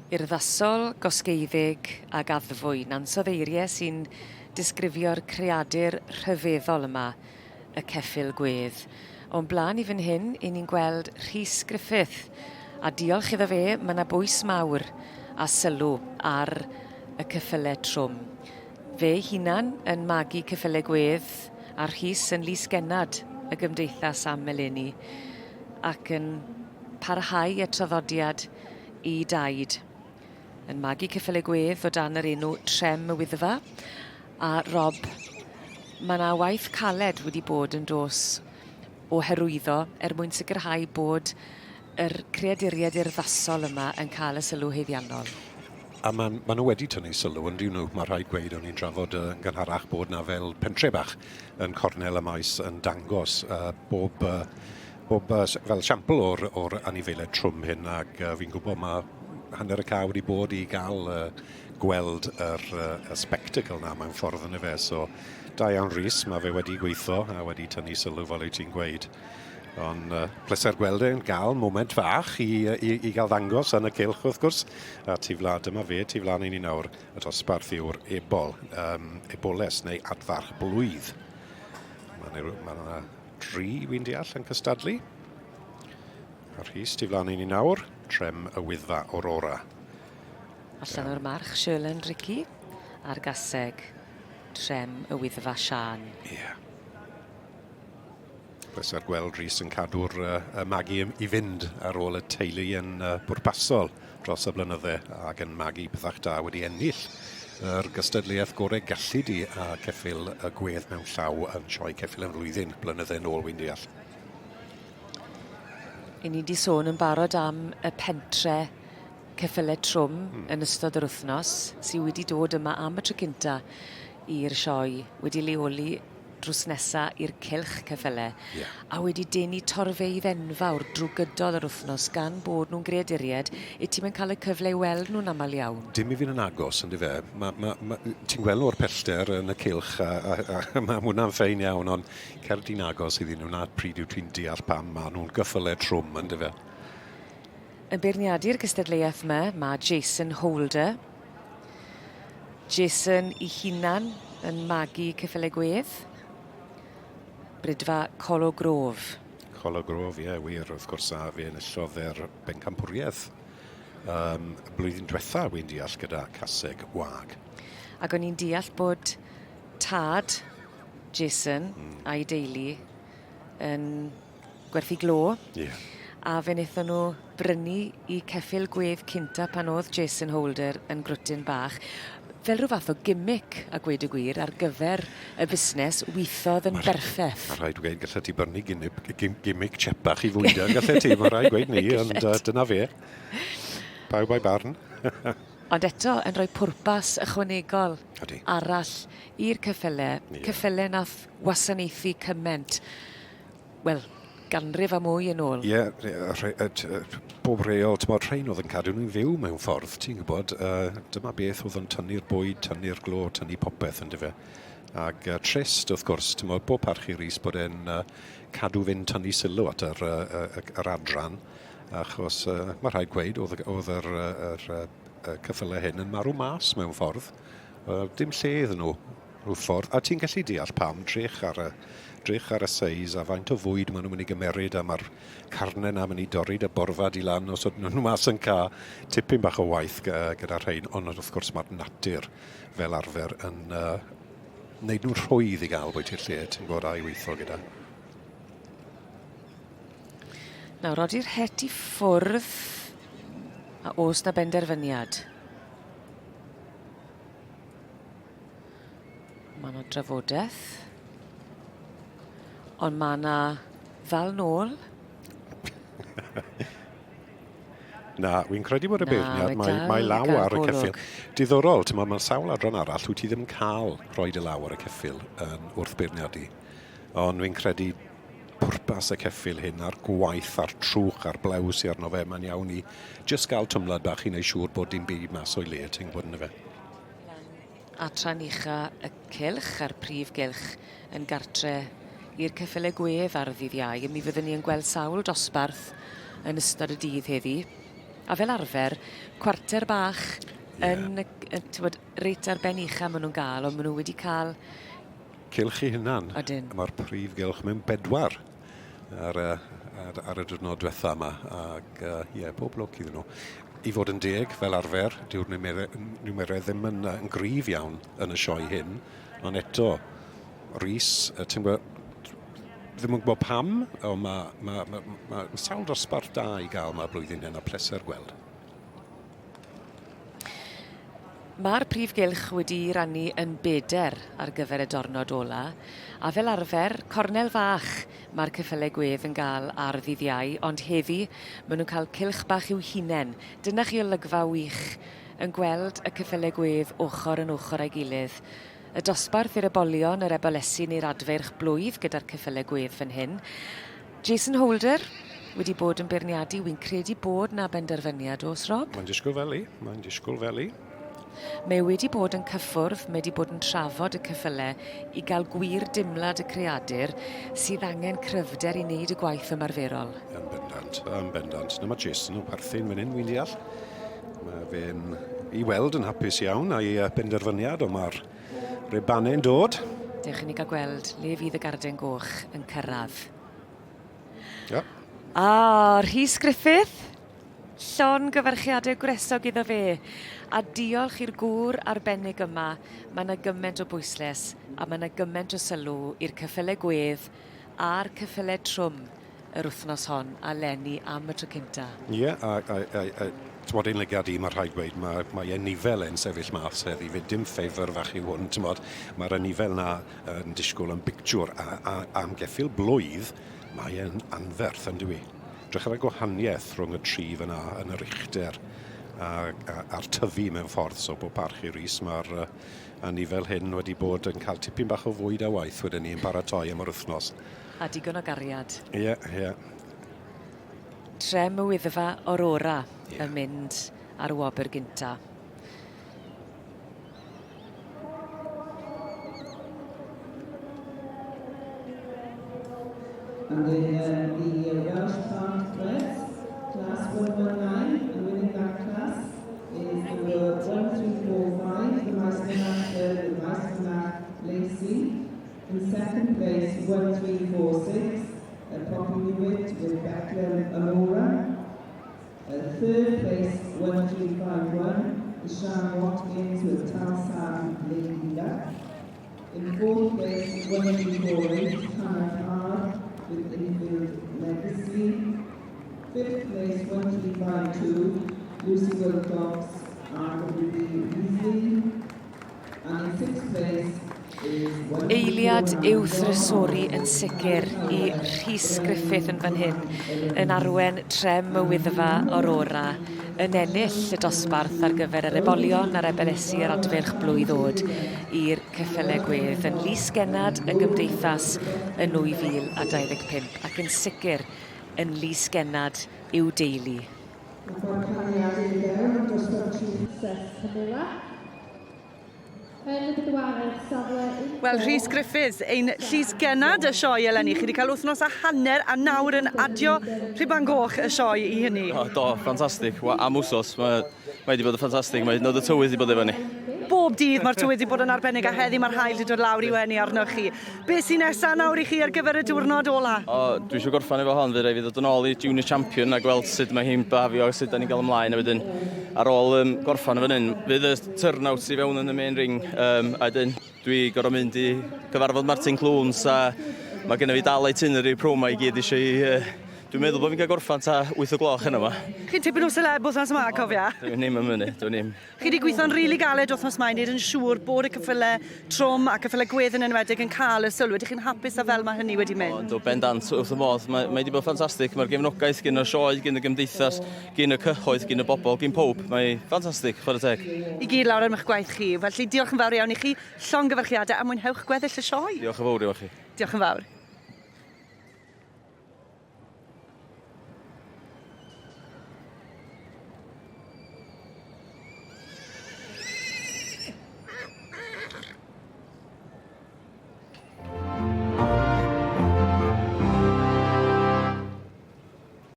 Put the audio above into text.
Urddasol, gosgeiddig ag addfwyn, ansoddeiriau sy'n disgrifio'r creadur rhyfeddol yma, y ceffyl gwedd. O'n blaen i fan hyn, i ni'n gweld Rhys Griffith, a diolch iddo fe, mae yna bwys mawr a sylw ar y ceffylau trwm. Fe ei hunan yn magu ceffylau gwedd, a Rhys yn lysgennad y gymdeithas am eleni, ac yn parhau y traddodiad i daid. Yn magu ceffylau gwedd o dan yr enw Trem y Wyddfa, a Rob, mae 'na waith caled wedi bod yn dos o hyrwyddo er mwyn sicrhau bod yr creaduriaid urddasol yma yn cael y sylw haeddiannol. A maen, maen nhw wedi tynnu sylw, yn dyn nhw? Mae rhaid gweud, o'n i'n trafod yn gynharach bod na fel pentre bach yn cornel y maes yn dangos uh, bob, uh, bob uh, fel siampl o'r, or anifeiliaid trwm hyn, ac uh, fi'n gwybod mae hanner y ca wedi bod i gael uh, gweld yr, uh, y spectacle na mewn ffordd yn y fe. So, da iawn Rhys, mae fe wedi gweithio a wedi tynnu sylw fel wyt ti'n gweud. Ond uh, pleser gweld e'n gael moment fach i, i, i gael ddangos yn y cylch wrth gwrs. A tu flaen, dyma fe, tu flaen i ni nawr, y dosbarth yw'r ebol, um, eboles neu adfarch blwydd. Mae yna ma dri, wy'n deall, yn cystadlu. A Rhys tu flaen i ni nawr, trem y Wyddfa Aurora. Allan o'r march, Shirley Ricky, a'r gaseg, trem y Wyddfa Siân. Ie. Yeah. Pleser gweld Rhys yn cadw'r uh, y magu i fynd ar ôl y teulu yn uh, bwrpasol dros y blynydde ac yn magu pethach da wedi ennill yr gystadleuaeth gorau gallu di a ceffyl y gwedd mewn llaw yn sioe ceffyl yn flwyddyn blynydde yn ôl wy'n deall. I ni di sôn yn barod am y pentre ceffylau trwm hmm. yn ystod yr wythnos sydd wedi dod yma am y tro cynta i'r sioe wedi leoli drws nesa i'r cylch ceffyle. Yeah. A wedi denu torfeydd enfawr drwy gydol yr wythnos gan bod nhw'n greaduriaid, i ti'm yn cael y cyfle i weld nhw'n aml iawn. Dim i fynd yn agos, yn fe. Ma, ma, ma, ti'n gweld nhw o'r pellter yn y cylch, a, a, a, a mae hwnna'n ffein iawn, ond cer di'n agos iddyn nhw, na pryd yw ti'n deall pam maen nhw'n gyffyle trwm, yn fe. Yn beirniadu'r gystadleuaeth yma, mae Jason Holder, Jason 'i hunan yn magu ceffyle gwedd. Bridfa Colo Grove. Colo Grove, ie, wir, wrth gwrs, a fe enillodd e'r bencampwriaeth um, y blwyddyn diwetha, wy'n deall, gyda caseg wag. Ac o'n i'n deall bod tad Jason mm. a'i deulu yn gwerthu glo. Ie. A fe wnaethon nhw brynu 'u ceffyl gwedd cynta pan o'dd Jason Holder yn grwtyn bach fel rhyw fath o gimic a gweud y gwir ar gyfer y busnes withodd yn berffeth. Ma' rhaid gweud gallet ti brynu ginip gim- gimic tsiepach i fwydo yn gallet ti? Ma' rhaid gweud 'ny ond yy dyna fe. Pawb a'i barn. Ond eto yn rhoi pwrpas ychwanegol. Ydi. Arall i'r ceffyle. Ie. Ceffyle nath wasanaethu cyment. Wel, ganrif a mwy yn ôl. Ie, bob rheol, ti'n rhain oedd yn cadw nhw'n fyw mewn ffordd, ti'n gwybod. Uh, dyma beth oedd yn tynnu'r bwyd, tynnu'r glo, tynnu popeth yn dyfe. Ac uh, trist, wrth gwrs, ti'n bod, bob parch i Rhys bod e'n uh, cadw fynd tynnu sylw at yr, uh, yr adran, achos uh, mae rhaid gweud, oedd, oedd yr, yr, yr, y cyffylau hyn yn marw mas mewn ffordd. Uh, dim lle iddyn nhw rhyw ffordd. A ti'n gallu deall pam, drych ar y, drych ar y seis a faint o fwyd maen nhw'n mynd i gymeryd a mae'r carnau na mynd i dorri dy borfa di lan os ydyn nhw mas yn ca tipyn bach o waith gyda rhain, ond wrth gwrs mae'r natur fel arfer yn uh, wneud nhw'n rhwydd i gael bwyty'r lle, ti'n gwybod, a'i weithio gyda. Nawr, odi'r het i ffwrdd, a oes na benderfyniad? Mae 'na drafodeth. Ond mae 'na ddal nôl. Na, wy'n credu bod y beirniad, mae, mae law ar y ceffyl. Diddorol, ti'n mae sawl adran arall, wyt ti ddim yn cael rhoi dy law ar y ceffyl um, wrth beirniadu. Ond wy'n credu pwrpas y ceffyl hyn a'r gwaith a'r trwch a'r blew sy'n arno fe, mae'n iawn i jyst gael twmlad bach i wneud siŵr bod dim byd mas o'i le, ti'n gwybod yn y fe. Adran ucha y cylch a'r prif gylch yn gartre i'r ceffyle gwedd ar ddydd Iau. Mi fyddwn ni yn gweld sawl dosbarth yn ystod y dydd heddi. A fel arfer, cwarter bach yeah. yn, yn tywod, reit ar ben ucha maen nhw'n gael, ond maen nhw wedi cael... Cylch i hunan. Odyn. Mae'r prif gylch mewn bedwar ar, ar, ar y diwrnod diwetha yma. Ac ie, uh, yeah, pob lwc iddyn nhw. I fod yn deg, fel arfer, dyw'r niwmerau ddim yn, yn gryf iawn yn y sioe hyn, ond eto, Rhys, ti'n gwybod, ddim yn gwybod pam, ond mae ma, ma, ma, ma sawl dosbarth da i gael yma blwyddyn hyn, a pleser gweld. Mae'r prif gylch wedi'i rannu yn beder ar gyfer y dornod ola, a fel arfer, cornel fach mae'r ceffylau gwedd yn gael ar ddydd Iau, ond heddi maen nhw'n cael cylch bach i'w hunain. Dyna chi olygfa wych yn gweld y ceffylau gwedd ochr yn ochr â'i gilydd. Y dosbarth i'r ebolion, yr ebolesi neu'r adfeirch blwydd gyda'r ceffylau gwedd fan hyn. Jason Holder wedi bod yn beirniadu, wy'n credu bod 'na benderfyniad, oes Rob? Mae'n disgwyl fel i, mae'n disgwyl fel i. Mae e wedi bod yn cyffwrdd, mae wedi bod yn trafod y ceffylau i gael gwir dimlad y creadur sydd angen cryfder i wneud y gwaith ymarferol. Yn bendant, yn bendant. Na mae Jason yn chwerthin fan hyn, wy'n deall. Mae fe'n i weld yn hapus iawn a'i benderfyniad, ond mae'r rubanau'n dod. Dewch i ni gael gweld le fydd y garden goch yn cyrraedd. Ja. A, Rhys Griffith, llongyfarchiadau gwresog iddo fe. A diolch i'r gŵr arbennig yma, mae yna gymaint o bwysles a mae yna gymaint o sylw i'r ceffylau gwedd a'r ceffylau trwm yr wythnos hon a 'leni am y tro cynta. Ie, a, a, a, a t'mod, ein lygad i, mae rhaid gweud, mae, mae enifel e'n sefyll mas heddi fyd, dim ffefr fach yw hwn, t'mod, mae'r enifel na yn disgwyl yn bictiwr, a, a, am geffyl blwydd, mae e'n anferth, yn dyw i. Drych ar y gwahaniaeth rhwng y tri fyna yn yr uchder a, a, a'r tyfu mewn ffordd, so bob parch i Rhys, mae'r uh, anifel hyn wedi bod yn cael tipyn bach o fwyd a waith wedyn ni yn paratoi am yr wythnos. A digon o gariad. Ie, ie. Trem y Wyddfa Aurora yeah. yn mynd ar y wobr gynta. And in uh, the Welsh Park Press, class 119, and winning that class is number 1345, the Maesmynach, the Maesmynach Lacey. In second place, 1346, uh, Poppy Newitt with Bethlehem Amora. Uh, third place, 1351, Ishan Watkins with Talsam Lady Luck. In fourth place, 1348, Hannah Carr with Infield Legacy. Fifth place, 1352, Lucy Wilcox, RWB Weasley. And in sixth place, Eiliad i'w thrysori yn sicr i Rhys Griffith yn fan hyn, yn arwen trem y Wyddfa Aurora, yn ennill y dosbarth ar gyfer yr ebolion a'r ebelesi a'r adfeirch blwydd oed i'r ceffylau gwedd yn Lys Gennad y Gymdeithas yn 2025 ac yn sicr yn Lys Gennad i'w deulu. Wel, Rhys Griffiths, ein llys gennad y sioe eleni. Chi wedi cael wythnos a hanner a nawr yn adio rhuban goch y sioe i hynny. O, do, ffantastig. Am wsos, mae, mae wedi bod yn ffantastig. Mae hyd yn oed y tywydd wedi bod efo ni. Bob dydd mae'r tywydd wedi bod yn arbennig a heddi mae'r haul wedi dod lawr i wenu arnoch chi. Be sy'n nesa nawr i chi ar gyfer y diwrnod ola? O, dwi eisiau gorffen efo hon, fydd rhaid fi ddod yn ôl i Junior Champion a gweld sut mae hi'n bafio a sut da ni'n gael ymlaen a wedyn ar ôl um, gorffen fan hyn, fydd y turnout i fewn yn y main ring um, a wedyn dwi gorfod mynd i gyfarfod Martin Clunes a mae gennym fi dal itinerary pro ma i gyd eisiau i uh, Dwi'n meddwl bod fi'n cael gorffan ta 8 o gloch heno 'ma. Chi'n tipyn o celeb wythnos yma, cofia. Dwi'n ddim yn mynnu, dwi'n ddim. Chi wedi gweithio'n rili galed wythnos 'ma i wneud yn siŵr bod y ceffylau trwm a ceffylau gwedd yn enwedig yn cael y sylw. Ydych chi'n hapus â fel mae hynny wedi mynd? O, yndw, bendant, wrth y modd. Mae, mae wedi bod ffantastig. Mae'r gefnogaeth gyn y sioe, gyn y gymdeithas, gyn y cyhoedd, gyn y bobl, gyn pawb. Mae ffantastig, chwarae teg. I gyd lawr am eich gwaith chi. Felly diolch yn fawr iawn i chi, llongyfarchiadau a mwynhewch gweddill y sioe. Diolch yn fawr iawn chi. Diolch yn fawr.